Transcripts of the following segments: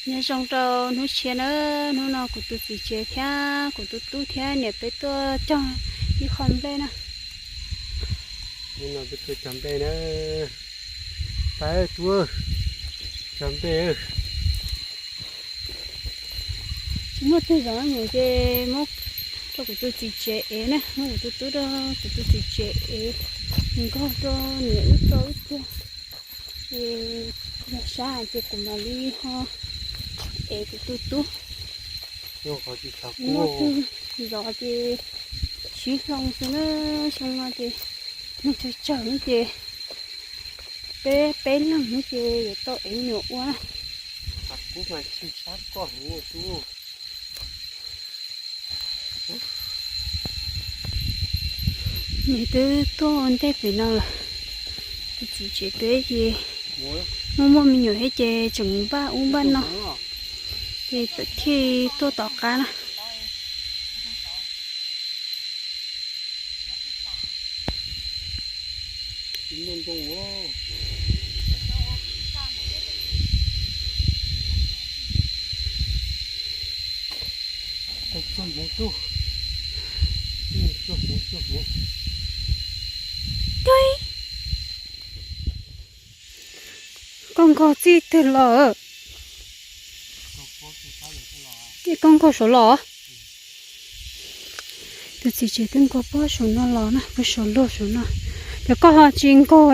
Nyob zoo rau hnub tshiab na, hnub no kuv tus txiv tsev thiab kuv tus tub thiab niam peb tuaj cog ib qho nplej na. Hnub no peb tuaj cog nplej na. Pab tub, cog nplej. Tsis muaj twg zov nyuam ces muab rau kuv tus txiv tsev ev na, muab kuv tus tub rau kuv tus txiv tsev ev, nkaug rau niam wb rau wb tiag. Es yog sab ces kuv mam li ho ev kuv tus tub. Muaj twg zov ces siv hlo xwb na, xyoo no ces neeg tsawg tsawg ces peb peb leeg ces yuav tau ev nyuam ua. Nws twb tuaj ua ntej pem no lawm. Tus txiv tsev twb ces muaj muaj me nyuam thiab ces tseem npaj ub npaj no, ces txawm thiaj tuaj tom qab na. Koj nkaug txij twg los? Koj nkaug saud los? Tus txiv tsev twb nkaug pob saum no los na, pob saum luag saum no. Yog koj ho tsis nkaug,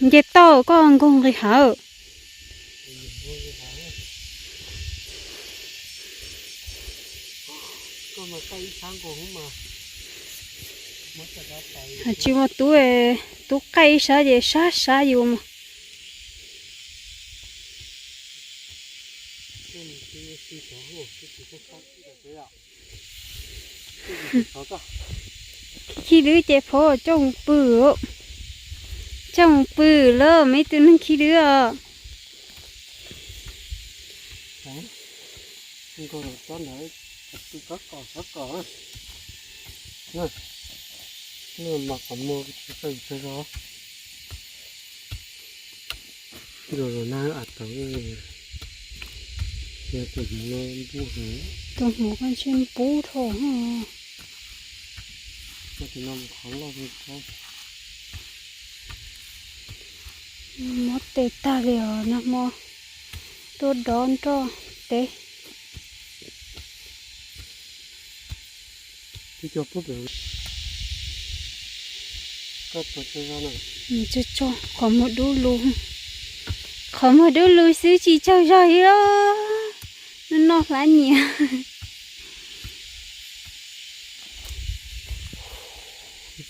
nce toj koj nkaug nqis hav. Tsis muaj tub, tub qaij ib sab ces sab sab yus mas. Khib khib dwb ces phav coj mus pw, coj mus pw lawm me tus neeg khib dwb os. Tus na a tau, tus hmuv no npub heev. Tus hmuv koj ntshe npub dhau. Tus no qhov loj. Mob tes tag li os, nag hmo tuaj dov nroj teb. Twb cog pub pem. Koj tuav tsawg zog na? Nws tso tso qhov muag dub lug, qhov muag dub lug xwb tsis tsawg zog li os. Noj noj hlab nyias.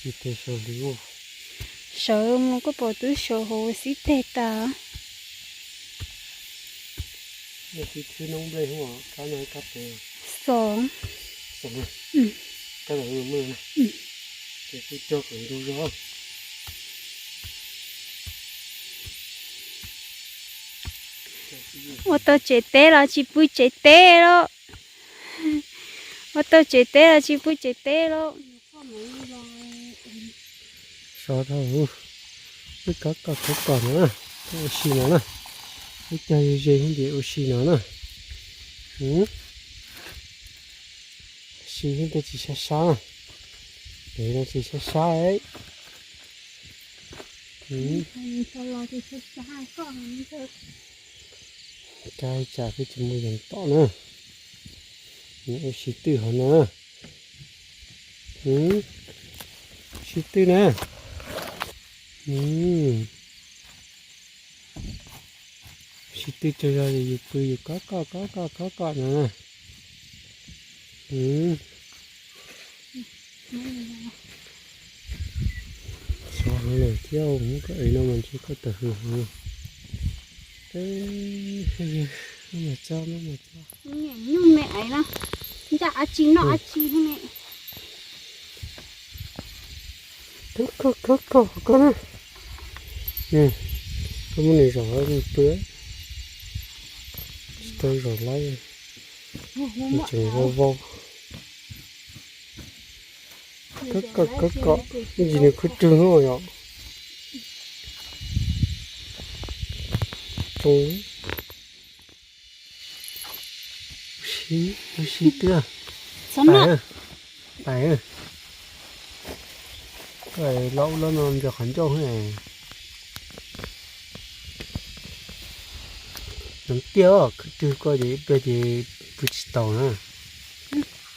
Tsis tes sawv hli. Sawv mus koj pom twb sawv hauv xib teg tas. Xov. Ua tau tsev teb los tsis pw tsev teb los. Ua tau tsev teb los tsis pw tsev teb los. Sov dhau, wb kov kom kov kom no na, ua si no na, wb cog ze ze thiab ces ua si no na. Si thiab ces tsis sab sab na, pem no tsis sab sab. Kav tsam peb tsis muaj yees tom na. Ua si twj hov no. Si twj na. Si twj tsaug zog es yus pw yus kov kom kov kom kov kom no na. Sov heev lawm thiab, muab koj ev no mas ntshe koj tawg hws heev. Maj mam tso, maj mam tso. Nyuj me ev na, ntsaj dab tsi noj dab tsi ne. Kov koj kov koj na. Koj muab nws zom pw, tsis tau zom laib, tseem vau vau. Kov kom kov kom, ib ntsis nws khwb rwg no yom. Tsoo. Ib lub sib twb. Txhob noj. Pais, pais. Koj los ua loj no ntsaws qhov ncauj. Nov tiag, khwv twg koj ces ib pliag ces pw tsis taus na.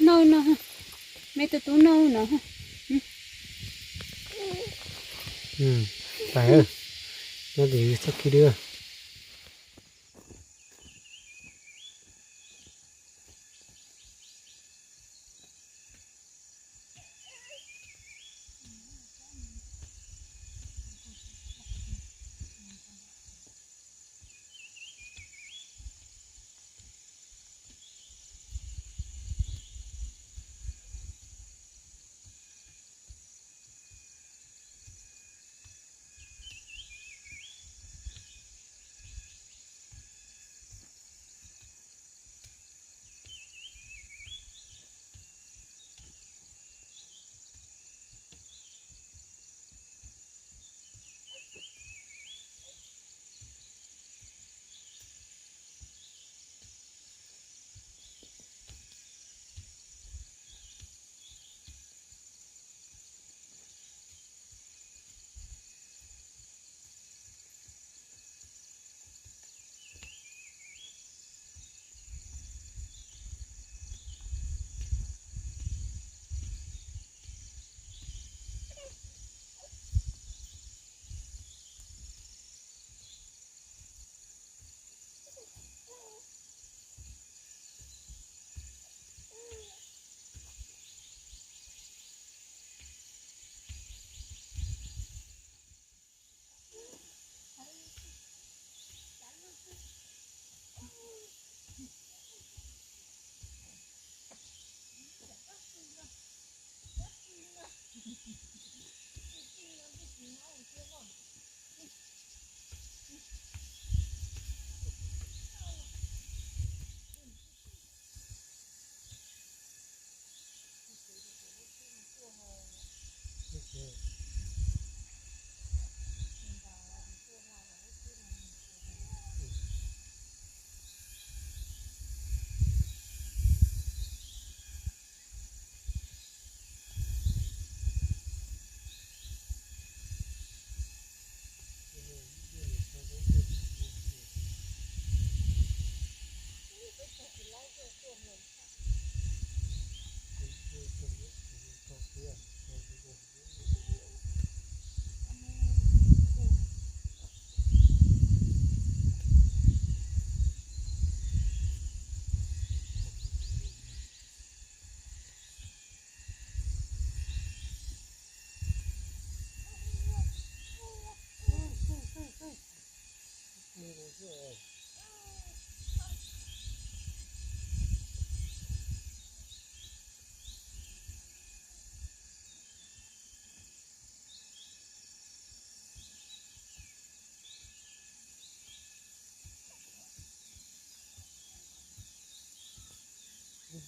Noj no, me tus tub noj no. Pais, nyob tim txoj kev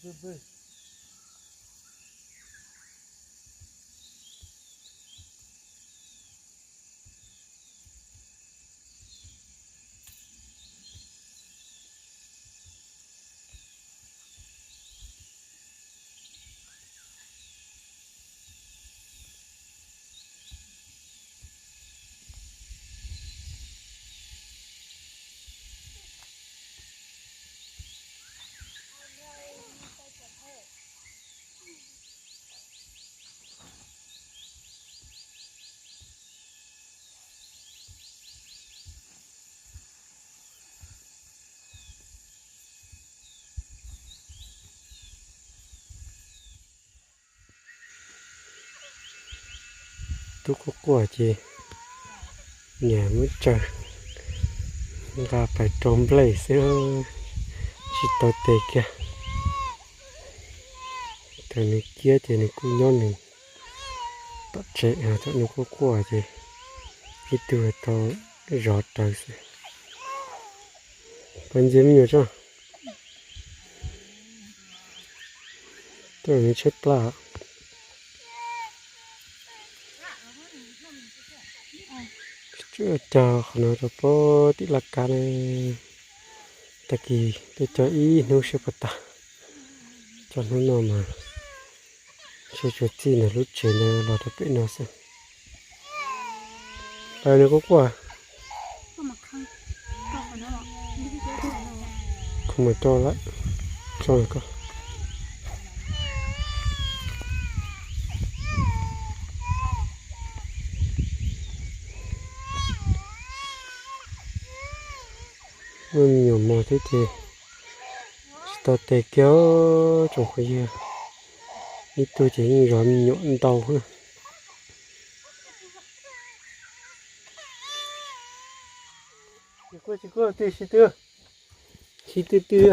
dwb. Tub quaj quaj ces niam muab tsaws nqa pais rau nplej xwb, tsis tau tes kiag. Thaum nws ciab ces nws kuj nyob nws tom tsev, thaum nws quaj quaj ces ib tug tau zov raws xwb. Pab ntxias me nyuam tso. Tuaj nws tshaib plab. Cog qhov no rau pem tim laj kab na. Tag kis tuaj cog ib hnub siab puas tag. Tau hnub no mas ntshe tsuas txij ntawm lub tsev ntawd los rau pem no xwb. Qas nws kuj quaj. Kho mus tso lawm, tso ko. Muaj me nyuam mos thiab ces tsis tau tes kiag tsoom phooj ywg. Ib tug ces yeej zov me nyuam ntau na. Tsis kuj tsis kuj, twb sib twb, sib twb twb.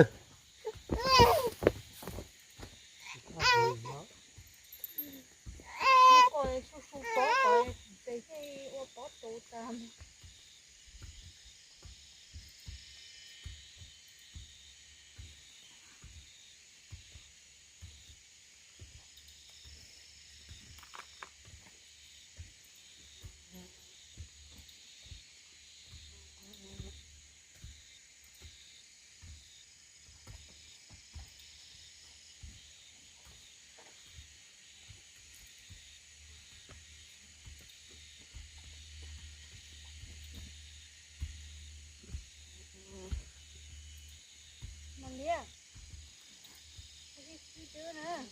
Mas liab, sib twb na.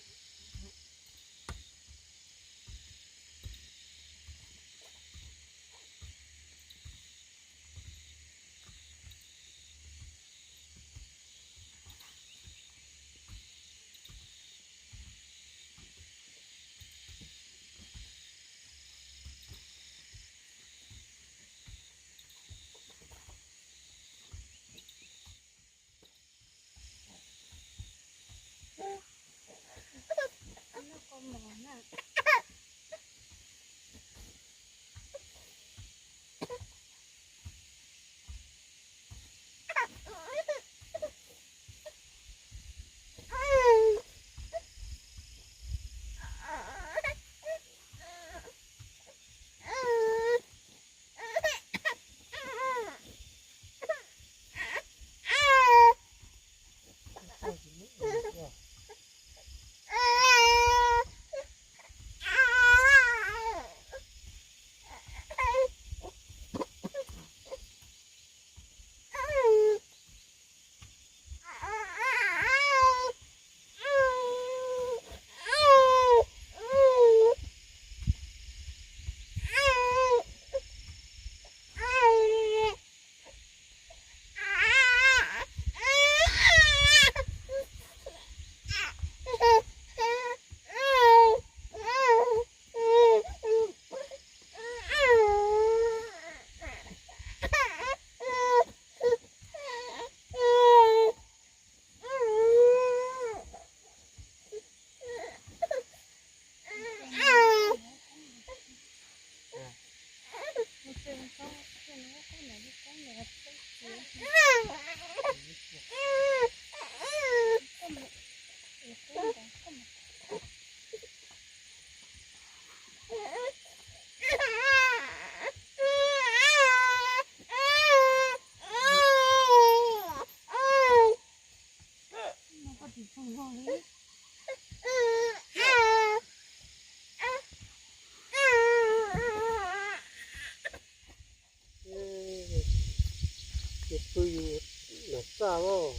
Ces pw yus nram txaj los,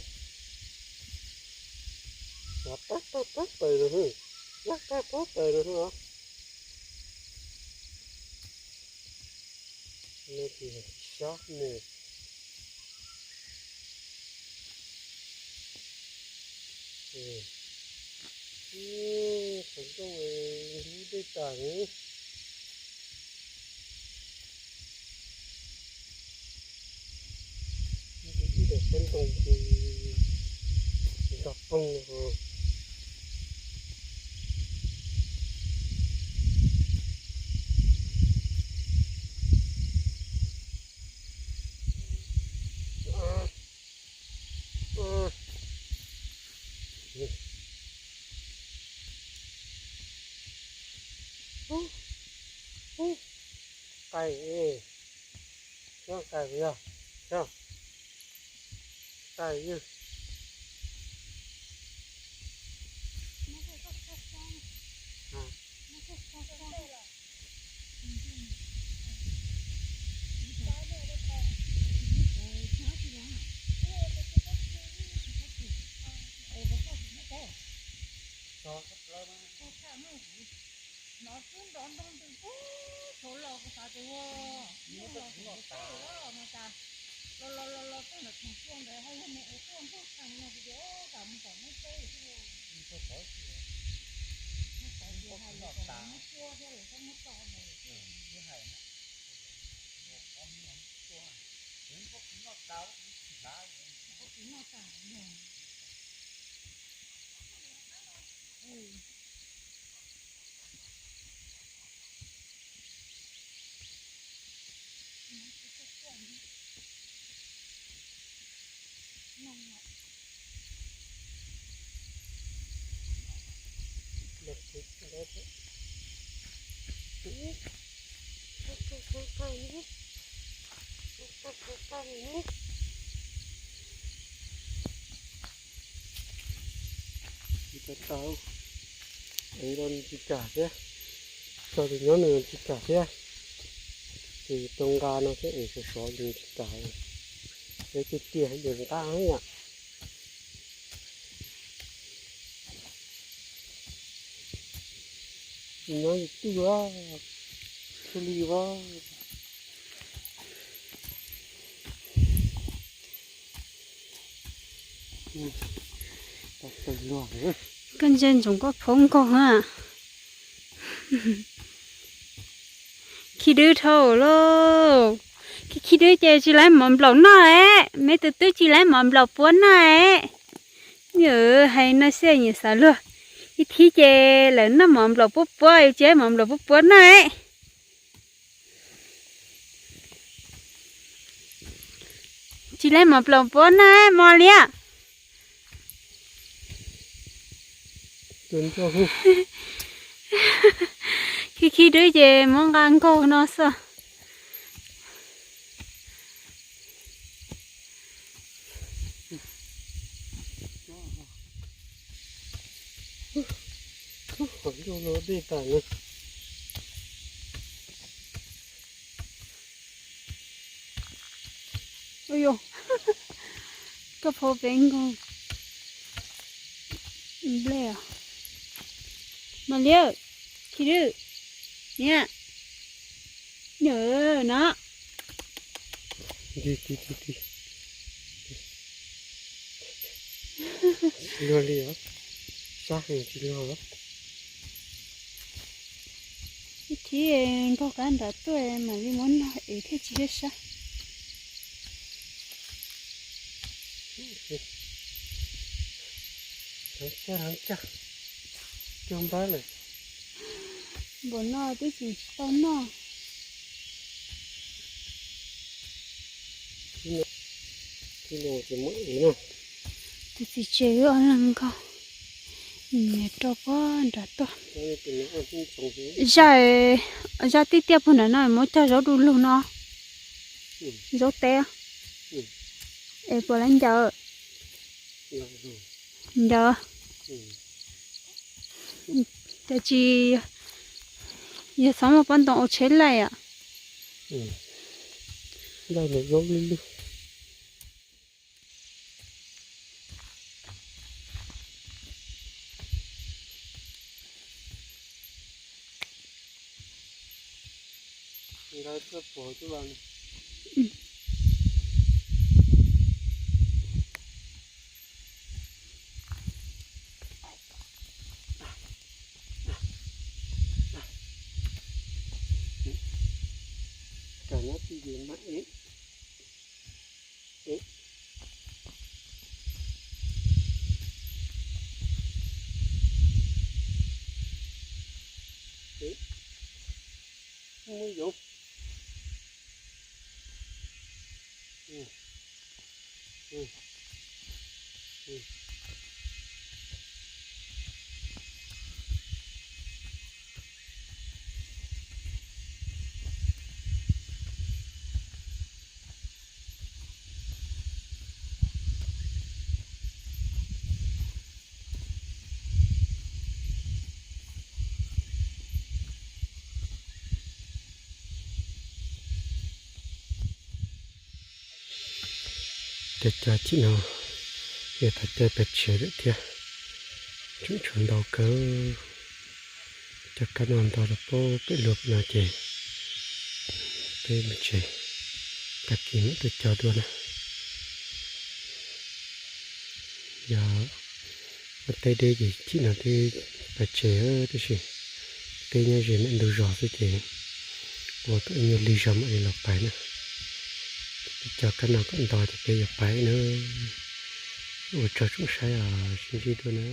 xav pab pab pab pawg no, laj pab pab pawg no os. No ces sab nws. Qhov ncauj ntub dej tas ne. Ib daim qeb ntoo ces nrog poob no. Qais, qais yog, qais yog. Hnov twb nrov nroo ntws pub tshauv los kuv xav tias ua noj los kuv teb los no cas los los los los txog ntawm khoom cua ntawd ho yog me es tuaj nkaug tag no kuv tias tas mus tom muab teb xwb. Mus tom hais los kom muab cua thiab lawm txhob muab tso ntawd. Tsis tau, es los tsis kam thiab, tso tus nyob nws tsis kam thiab, ces tau nqa no thiab es sov sov nws tsis kam, es tiag tiag nws nqa yom. Tsis nyob yus twj a, xws li a. Koj ntsia ntsoov koj phob nkaug na. Khib dwb dhau lauj. Khib khib dwb ces tsis laib mov nplaum noj es, me tus twb tsis laib mov nplaum puab noj es. Hais no xij nyiam xav luag, ib thib ces lawv noj mov nplaum puab puab, tsis laib mov nplaum puab puab noj es. Tsis laib mov nplaum puab noj es mos liab. Khib khib dwb ces muab nqa nkaug no xwb. Qhov ncauj no dej tas na. Ua yog koj phob peb nkaug nplej os. Mos liab, khib dwb, niam, niam no. Tsis luag li os, sab heev tsis luag os. Ib thib nkaug qab nrad tuaj mam li muab noj es thiaj tsis sab sab. Heev tshaj, heev tshaj, cuag npab lawm. Npaum no twb tsis tau noj. Tus txiv tsev wb ob leeg nkaug, niam rau puag nrad tuaj. Zaj, zaj tib tiaj puag nrad no muab cog zaub du lug no, zaub teb, es puas laib ncaws? Ncaws. Cas tsis yog txhob muaj pob ntoo ua tsheb laij os. Laij ntawm zaub lwj lwj. Nkawd tuaj pom coj los. Kam nyob twj ywm mas ev. Ev. Ev. Muaj yoov. Cov cov chim no yog thaum caij pes tshiav lawm thiab, tseem tshuav ntau kawg. Cov kab no nto los pem luag pem no ces peb mus tsev, tag kis mam tuaj cog dua na. Yog ua teb deb ces chim no twb pais tsev, tab sis peb nyob ze ntug zos xwb ces ua kom ib nyuag lig zog mam li los pais na. Peb cog kab no kom nto ces peb yuav pais na. Ua tsaug tsoom saib os, sib ntsib dua na.